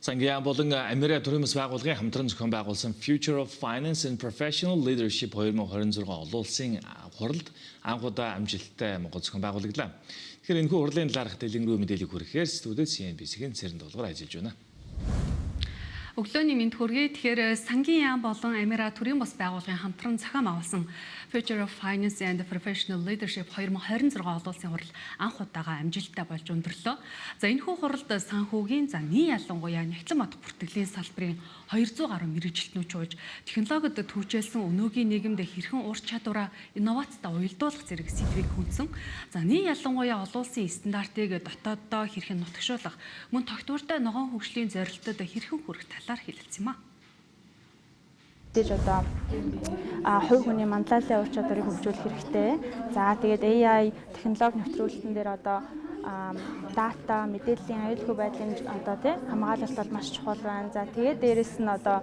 Сангийн яам болон Амира төрийн бас байгууллагын хамтран зохион байгуулсан Future of Finance and Professional Leadership 2026 олон улсын хуралд анх удаа амжилттай Монгол зохион байгуулагдлаа. Тэгэхээр энэхүү хурлын талаарх дэлгэрэнгүй мэдээллийг хүргэхээр студид CNBC-ийн Цэрэн Дулгаар ажиллаж байна. Өглөөний мэнд хүргэе. Тэгэхээр Сангийн яам болон Амира төрийн бас байгууллагын хамтран зохион байгуулсан Future of Finance and Professional Leadership 2026 олон улсын хурал анх удаага амжилттай болж өндөрлөө. За, энэхүү хуралд санхүүгийн, за нийт ялангуяа нягтлан бодох бүртгэлийн салбарын 200 гаруй мэргэжилтнүүд чуулж, технологид түгжээлсэн өнөөгийн нийгэмд хэрхэн ур чадвараа инновацтай уялдуулах зэрэг сэдвийг хүндсэн. За, нийт ялангуяа олон улсын стандартыг дотооддоо хэрхэн нутагшуулах, мөн тогтвортой ногоон хөгжлийн зорилтод хэрхэн хүрэх талаар хэлэлцсэн юм а. Мэдээж одоо хувь хүний манлайллын ур чадварыг хөгжүүлэх хэрэгтэй. За, тэгээд AI технологи нэвтрүүлэлтэн дээр одоо дата, мэдээллийн аюулгүй байдлын одоо тий хамгаалалт бол маш чухал байна. За, тэгээд дээрэс нь одоо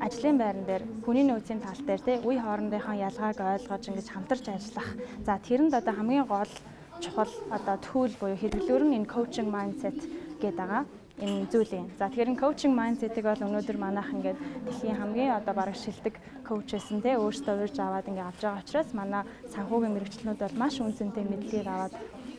ажлын байран дээр хүний нөөцийн тал дээр тий үе хоорондынхоо ялгааг ойлгож, ингэж хамтарч ажиллах. За, тэрэнд одоо хамгийн гол чухал одоо tool буюу хэрэглүүр нь энэ coaching mindset гэдэг байгаа энэ зүйл юм. За, тэгэхээр энэ coaching mindset-ыг бол өнөөдөр манайх ингээд дэлхийн хамгийн одоо бараг шилдэг coach ээс нь те өөрсдөө урьж аваад ингээд авч байгаа учраас манай санхүүгийн мэргэжилтнүүд бол маш үнэ цэнтэй мэдлэгийг аваад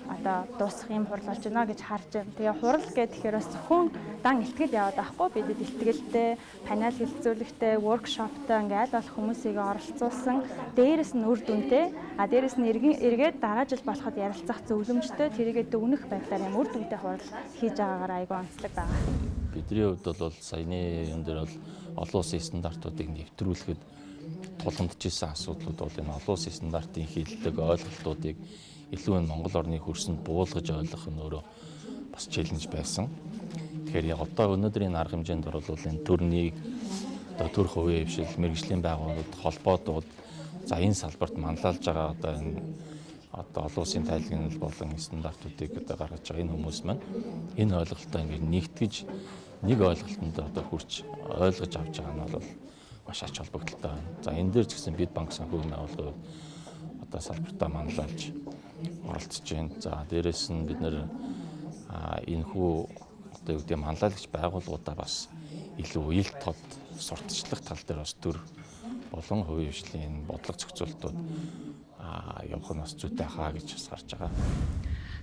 одоо дуусах юм хурал болж байна гэж харж байна. Тэгээ хурал гэхээр бас зөвхөн дан илтгэл яваад байхгүй, бидэд илтгэлтэй, панел хэлэлцүүлэгтэй, workshop той, ингээд аль болох хүмүүсийг оролцуулсан, дээрэс нь үр дүнтэй, а дээрэс нь эргээд дараа жил болоход ярилцах зөвлөмжтэй, тэрийгэ дүгнэх байдлаар юм үр дүнтэй хурал хийж байгаагаар айгүй онцлог байгаа. Бидний хувьд бол саяны юм дээр бол олон улсын стандартуудыг нэвтрүүлэхэд тулгамдж исэн асуудлууд бол энэ олон улсын стандартын хэллэг, ойлголтуудыг илүү энэ Монгол орны хөрсөнд буулгаж ойлгох нь өөрөө бас challenge байсан. Тэгэхээр яг одоо өнөөдрийн арга хэмжээнд бол энэ төрнийг одоо төр хувийн хэвшил, мэргэжлийн байгууллагууд, холбоодууд, за энэ салбарт манлайлж байгаа одоо энэ одоо олон улсын тайлгнал болон стандартуудыг одоо гаргаж байгаа энэ хүмүүс маань энэ ойлголтоо ингээд нэгтгэж, нэг ойлголтонд одоо хүрч ойлгож авч байгаа нь бол маш ач холбогдолтой байна. За, энэ дээр ч гэсэн бид банк санхүүгийн байгууллагын одоо салбартаа манлайлж оролцож байна. За, дээрэс нь бид нэр энэхүү одоо юу гэдэг манлайлагч байгууллагуудаа бас илүү ил тод сурталчлах тал дээр бас төр болон хувийн хэвшлийн бодлого зохицуултууд явах нь бас зүйтэй хаа гэж бас харж байгаа.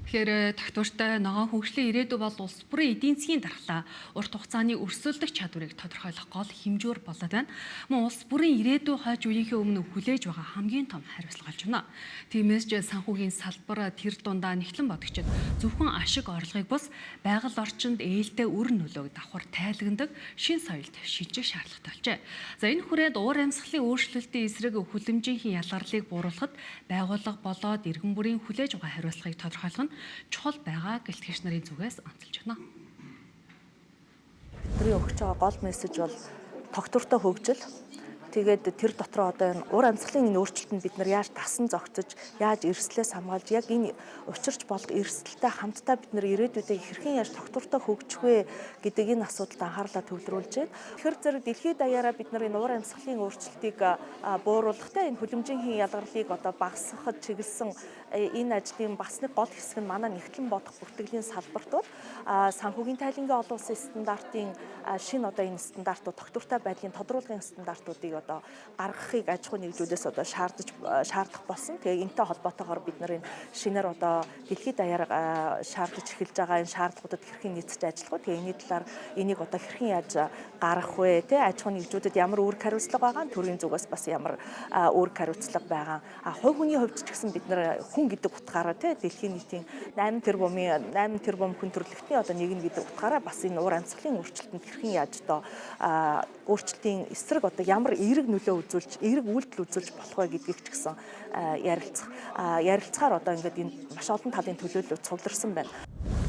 Тэгэхээр тогтвортой ногоон хөгжлийн ирээдүй бол улс бүрийн эдийн засгийн дархлаа урт хугацааны өрсөлдөх чадварыг тодорхойлох гол хэмжүүр болоод байна. Мөн улс бүрийн ирээдүй хойч үеийнхээ өмнө хүлээж байгаа хамгийн том хариуцлага болж байна. Тиймээс ч санхүүгийн салбар, тэр дундаа нягтлан бодогчид зөвхөн ашиг орлогыг бус, байгаль орчинд ээлтэй үр нөлөөг давхар тайлагнадаг шинэ соёлд шилжих шаардлагатай болжээ. За, энэ хүрээнд уур амьсгалын өөрчлөлтийн эсрэг хүлэмжийн ялгарлыг бууруулахад байгууллага болоод иргэн бүрийн хүлээж байгаа хариуцлагыг тодорхойлох нь чухал байгаа гэлтгэгч нарын зүгээс онцолж байна. Бидний өгч байгаа гол мессеж бол тогтвортой хөгжил. Тэгээд тэр дотроо одоо энэ ур амьсгалын энэ өөрчлөлтөнд бид нар яаж дасан зохицож, яаж эрсдлээс хамгаалж, яг энэ учирч болох эрсдэлтэй хамтдаа бид нар ирээдүйдээ хэрхэн яаж тогтвортой хөгжих вэ гэдэг энэ асуудалд анхаарлаа төвлөрүүлж байна. Тэгэхээр зэрэг дэлхийд даяараа бид нар энэ ур амьсгалын өөрчлөлтийг бууруулахтай, энэ хүлэмжийн ялгарлыг одоо багасгахад чиглэсэн энэ ажлын бас нэг гол хэсэг нь манай нягтлан бодох бүртгэлийн салбарт бол санхүүгийн тайлангийн олон улсын стандартын шинэ одоо энэ стандартууд, тогтвортой байдлын тодруулгын стандартуудыг одоо гаргахыг аж ахуйн нэгжүүдээс одоо шаардаж шаардах болсон. Тэгээ энэтэй холбоотойгоор бид нар энэ шинээр одоо дэлхийд даяар шаардаж эхэлж байгаа энэ шаардлагуудад хэрхэн нийцэж ажиллах вэ? Тэгээ энэний талаар, энийг одоо хэрхэн яаж гаргах вэ? Тэ аж ахуйн нэгжүүдэд ямар үүрэг хариуцлага байгаа, төрийн зүгээс бас ямар үүрэг хариуцлага байгаа. А хувь хүний хувьд ч гэсэн бид нар хүн гэдэг утгаараа тэ дэлхийн нийтийн 8 тэрбумын 8 тэрбум хүн төрөлхтний одоо нэг нь гэдэг утгаараа бас энэ уур амьсгалын өөрчлөлтөнд хэрхэн яаж одоо өөрчлөлтийн эсрэг одоо ямар эерэг нөлөө үзүүлж, эерэг үйлдэл үзүүлж болох вэ гэдгийг ч гэсэн ярилцахаар одоо ингээд энэ маш олон талын төлөөлөл цугларсан байна.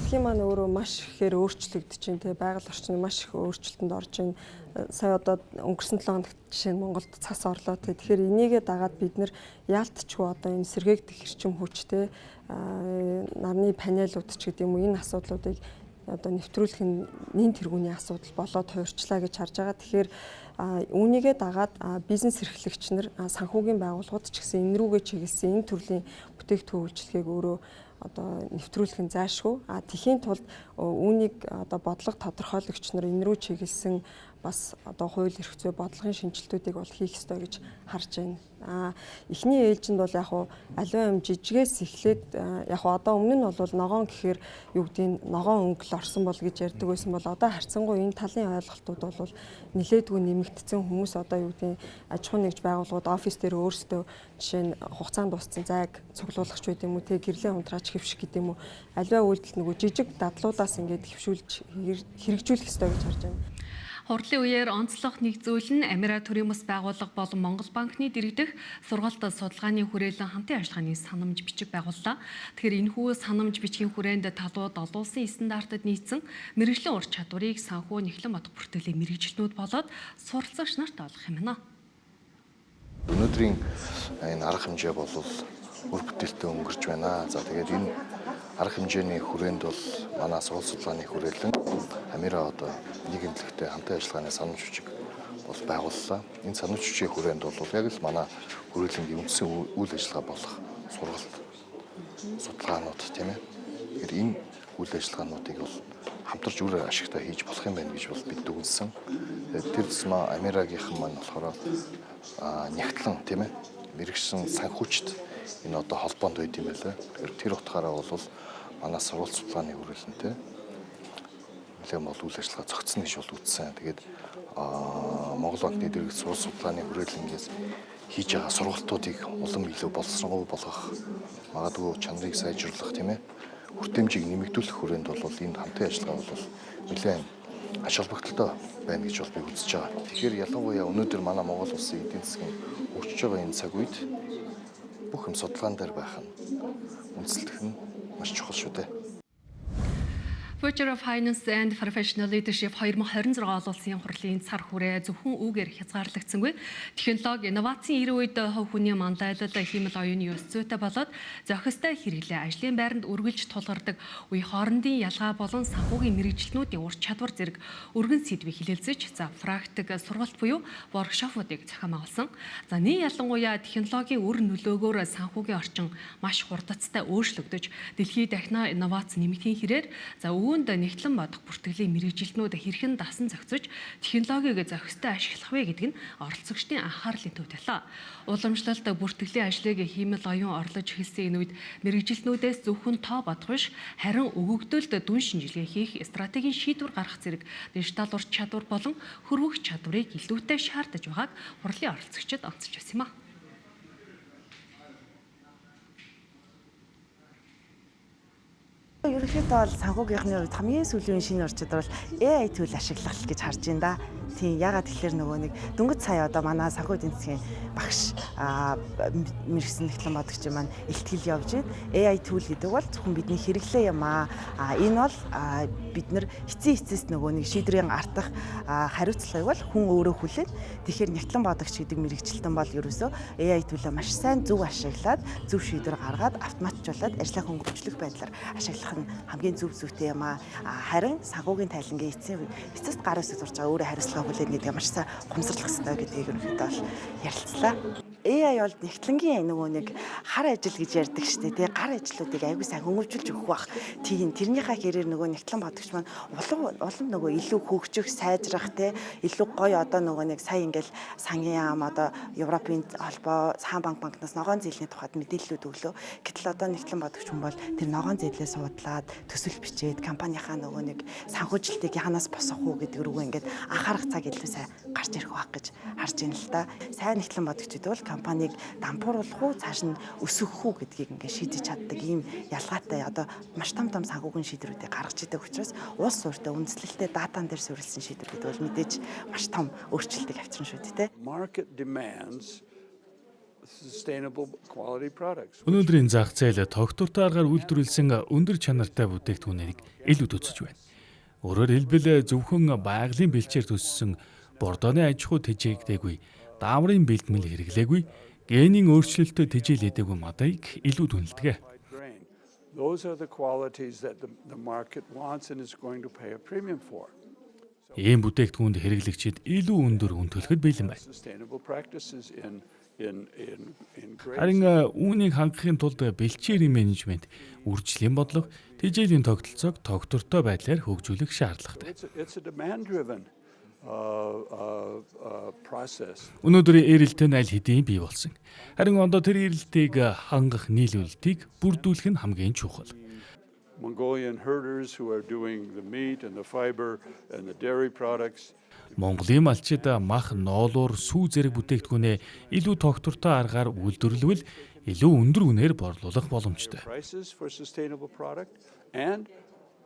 Дэлхийн маань өөрөө маш ихээр өөрчлөгдөж байна, те, байгаль орчин маш их өөрчлөлтөнд орж байна. Сая одоо өнгөрсөн 7 хоногт жишээ нь Монголд цас орлоо, те. Тэгэхээр энийгээ дагаад бид нэр яалтчгүй одоо энэ сэргээгдэх эрчим хүч, те, нарны панелууд ч гэдэг юм уу, энэ асуудлуудыг одоо нэвтрүүлэх нь нэн тэргүүний асуудал болоод хувирчлаа гэж харж байгаа. Тэгэхээр үүнийгээ дагаад бизнес эрхлэгч нар, санхүүгийн байгууллагууд ч гэсэн энэ рүүгээ чиглэсэн энэ төрлийн бүтээгдэхүүн үйлчилгээг өөрөө одоо нэвтрүүлэх нь зайлшгүй. А тэхийн тулд үүнийг одоо бодлого тодорхойлогч нар энэ рүү чиглэсэн бас одоо хууль эрх зүй, бодлогын шинжилтүүдийг бол хийх ёстой гэж харж байна. А эхний ээлжинд бол яг хуу аливаа юм жижигээс эхлээд, яг хуу одоо өмнө нь бол ногоон гэхээр юу гэдгийг ногоон өнгөл орсон бол гэж ярьдаг байсан бол одоо харьцангуй энэ талын ойлголтууд бол нэлээдгүй нэмэгдсэн. Хүмүүс одоо юу гэдгийг аж ахуй нэгж байгууллагууд офис дээр өөрсдөө, жишээ нь, хугацаанд дууссан зайг цуглуулах ч байд юм уу, те, гэрлээ унтраач хэвших гэдэг юм уу, аливаа үйлдэл нөгөө жижиг дадлуудаас ингээд хэвшүүлж хэрэгжүүлэх ёстой гэж харж байна. Хурлын үеэр онцлох нэг зүйл нь Амира төрийн бас байгууллага болон Монгол банкны дэргэдэх сургалт судалгааны хүрээлэн хамтын ажиллагааны санамж бичиг байгууллаа. Тэгэхээр энэхүү санамж бичгийн хүрээнд талууд олон улсын стандартад нийцсэн мэргэжлийн ур чадварыг санхүү нөхлөн бодох бүртгэлийн мэргэжилтнүүд болоод суралцагч нарт олгох юм байна. Өнөөдрийн энэ арга хэмжээ бол үр бүтээлтэй өнгөрч байна. За, тэгээд энэ арга хэмжээний хүрээнд бол манай сургалт судалгааны хүрээлэн Амира одоо нийгэмлэгтэй хамтын ажиллагааны санамж бичиг бол байгууллаа. Энэ санамж бичгийн хүрээнд бол яг л манай хүрээлэнгийн үндсэн үйл ажиллагаа болох сургалт судалгаанууд, тийм ээ. Тэгэхээр энэ үйл ажиллагаануудыг бол хамтарч үр ашигтай хийж болох юм байна гэж бол бид дүгнэсэн. Тэгээд тэр тусмаа Амирагийнхан маань болохоор нягтлан, тийм ээ, мэргэшсэн санхүүчид энэ одоо холбоонд байд юм байлаа. Тэгэхээр тэр утгаараа бол манай сургалт судалгааны хүрээлэнтэй нэлээд бол үйл ажиллагаа зохицсон гэж бол үзсэн. Тэгээд Монгол банкны дэргэд сургалт судалгааны хүрээлэнгээс хийж байгаа сургалтуудыг улам илүү боловсронгуй болгох, магадгүй чанарыг сайжруулах, тийм ээ, хүртээмжийг нэмэгдүүлэх хүрээнд бол энэ хамтын ажиллагаа бол нэлээд ач холбогдолтой байна гэж бол би үзэж байгаа. Тэгэхээр ялангуяа өнөөдөр манай Монгол улсын эдийн засгийн хөгжиж байгаа энэ цаг үед бүх юм судалгаан дээр байх нь, үндэслэх нь маш чухал шүү дээ. Future of Finance and Professional Leadership 2026 олон улсын хурлын цар хүрээ зөвхөн үгээр хязгаарлагдсангүй. Технологи, инновацийн эрийн үед хувь хүний манлайлал, хиймэл оюуны ёс зүйтэй болоод зохистой хэрэглээ, ажлын байранд үргэлж тулгардаг үе хоорондын ялгаа болон санхүүгийн мэргэжилтнүүдийн ур чадвар зэрэг өргөн сэдвийг хэлэлцэж, за, практик сургалт буюу workshop уудыг зохион байгуулсан. За, нэг ялангуяа технологийн үр нөлөөгөөр санхүүгийн орчин маш хурдацтай өөрчлөгдөж, дэлхий дахинаа инновац нэмэгдэхийн хэрээр, за, үүнд нягтлан бодох бүртгэлийн мэргэжилтнүүд хэрхэн дасан зохицож технологийг зохистой ашиглах вэ гэдэг нь оролцогчдын анхаарлын төвд байлаа. Уламжлалт бүртгэлийн ажлыг хиймэл оюун орлож эхэлсэн энэ үед мэргэжилтнүүдээс зөвхөн тоо бодох биш, харин өгөгдөлд дүн шинжилгээ хийх, стратегийн шийдвэр гаргах зэрэг дижитал ур чадвар болон хөрвөх чадварыг илүүтэй шаардаж байгааг хурлын оролцогчид онцолж байсан юм а. Ерөнхийдөө бол санхүүгийнхны хувьд хамгийн сүүлийн шинэ ур чадвар бол AI tool ашиглах гэж харж байна да. Тийм, ягаад тэгэхээр нөгөө нэг дөнгөж сая одоо манай санхүү эдийн засгийн багш мэргэшсэн нягтлан бодогч маань илтгэл явж байна. AI tool гэдэг бол зөвхөн бидний хэрэглээ юм аа. Энэ бол бид нар эцсийн эцэст нөгөө нэг шийдвэрийн артах хариуцлагыг бол хүн өөрөө хүлээн. Тэгэхээр нягтлан бодогч гэдэг мэргэжилтэн бол ерөөсөө AI tool аа маш сайн зөв ашиглаад, зөв шийдвэр гаргаад, автоматжуулаад ажлаа хөнгөвчлөх байдлаар ашиглах нь хамгийн зөв зүйтэй юм аа. Харин санхүүгийн тайлангийн эцсийн эцэст гар үсэг зурж байгаа өөрөө хариуцлага хүлээнэ гэдгээ маш сайн ухамсарлах хэрэгтэй гэдгийг ерөнхийдөө бол ярилцлаа. AI бол нягтлангийн нөгөө нэг хар ажил гэж ярьдаг штэ, тий, гар ажлуудыг аягүй сайн хөнгөвжүүлж өгөх бах. Тийм, тэрнийхээ хэрээр нөгөө нягтлан бодогч маань улам улам нөгөө илүү хөгжих, сайжрах, тий, илүү гоё. Одоо нөгөө нэг сая ингээл сангийн яам, одоо Европын холбоо, Хаан банк банкнаас ногоон зээлийн тухайд мэдээллүүд өглөө. Гэтэл одоо нягтлан бодогч хүн бол тэр ногоон зээлээ судлаад, төсөл бичээд, компанийнхаа нөгөө нэг санхүүжилтийг яанаас босгох уу гэдэг рүүгээ ингээд анхаарах цаг илүү сайн гарч ирэх байх гэж харж байна л да. Сайн нягтлан бодогч гэдэг бол компанийг дампууруулах уу, цааш нь өсгөх үү гэдгийг ингээд шийдэж чаддаг ийм ялгаатай одоо маш том том санхүүгийн шийдвэрүүдийг гаргаж идэг учраас улс суурьтай, үндэслэлтэй, data н дээр суурилсан шийдвэр гэдэг бол мэдээж маш том өөрчлөлтийг авчирна шүү дээ. Market demands sustainable quality products. Өнөөдрийн зах зээл тогтвортой аргаар үйлдвэрлэсэн өндөр чанартай бүтээгдэхүүнийг илүү төцөж байна. Өөрөөр хэлбэл, зөвхөн байгалийн бэлчээр төссөн бордооны аж ахуй тэжээгдээгүй, дааврын бэлтгэл хэрэглээгүй, генийн өөрчлөлтөд тэжээлээдээгүй мадыг илүү түнэлдэг. Grain. Those are the qualities that the market wants and is going to pay a premium for. Ийм бүтээгдэхүүнд хэрэглэгчид илүү өндөр үн төлөхөд бэлэн байна. Sustainable practices in in in in grace. Харин үүнийг хангахын тулд бэлчээрийн менежмент, үржлийн бодлого, тэжээлийн тогтолцоог тогтвортой байдлаар хөгжүүлэх шаардлагатай. It's a demand driven process. Өнөөдөр эрэлтээ нь аль хэдийн бий болсон. Харин одоо тэр эрэлтийг хангах нийлүүлэлтийг бүрдүүлэх нь хамгийн чухал. Mongolian herders who are doing the meat and the fiber and the dairy products. Монголын малчид мах, ноолуур, сүү зэрэг бүтээгдэхүүнээ илүү тогтвортой аргаар үйлдвэрлэвэл илүү өндөр үнээр борлуулах боломжтой. Prices for sustainable product, and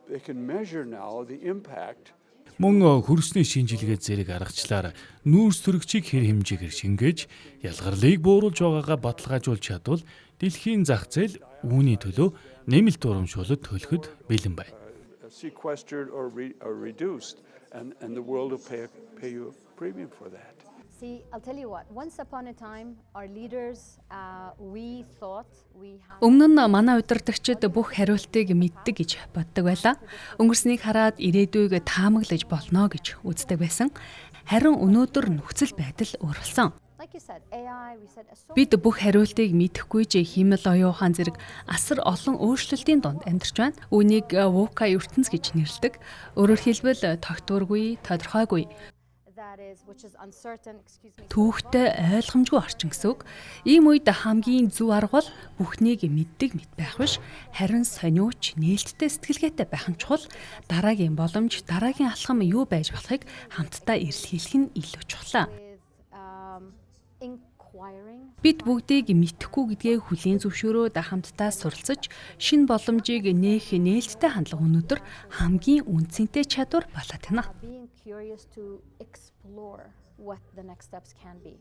they can measure now the impact. Мөн хөрсний шинжилгээ зэрэг аргачлалаар нүүрс төрөгчийг хэр хэмжээгээр шингээж, ялгарлыг бууруулж байгаагаа баталгаажуулж чадвал дэлхийн зах зээл үүний төлөө нэмэлт урамшуулал төлөхөд бэлэн байна. Sequestered or reduced, and the world will pay you a premium for that. See, I'll tell you what, once upon a time, our leaders, we thought we had. Өмнө нь манай удирдагчид бүх хариултыг мэддэг гэж боддог байлаа. Өнгөрснийг хараад ирээдүйг таамаглаж болно гэж үздэг байсан. Харин өнөөдөр нөхцөл байдал өөрчлөсөн. Like you said, AI, we said so Бид бүх хариултыг мэдэхгүй ч хиймэл оюун ухаан зэрэг асар олон өөрчлөлтийн дунд амьдарч байна. Үүнийг VUCA ертөнц гэж нэрлэдэг. Өөрөөр хэлбэл, тогтворгүй, тодорхойгүй, that is, which is uncertain, excuse me. түүхтэй, ойлгомжгүй орчин гэсэн үг. Ийм үед хамгийн зөв арга бол бүхнийг мэддэг мэт байх биш, харин сониуч, нээлттэй сэтгэлгээтэй байх нь чухал. Дараагийн боломж, дараагийн алхам юу байж болохыг хамтдаа эрэлхийлэх нь илүү чухал. With inquiring. Бид бүгдийг мэдэхгүй гэдгээ хүлээн зөвшөөрөөд хамтдаа суралцаж, шинэ боломжийг нээх нээлттэй хандлага өнөөдөр хамгийн үнэ цэнтэй чадвар болоод байна. Being curious to explore what the next steps can be.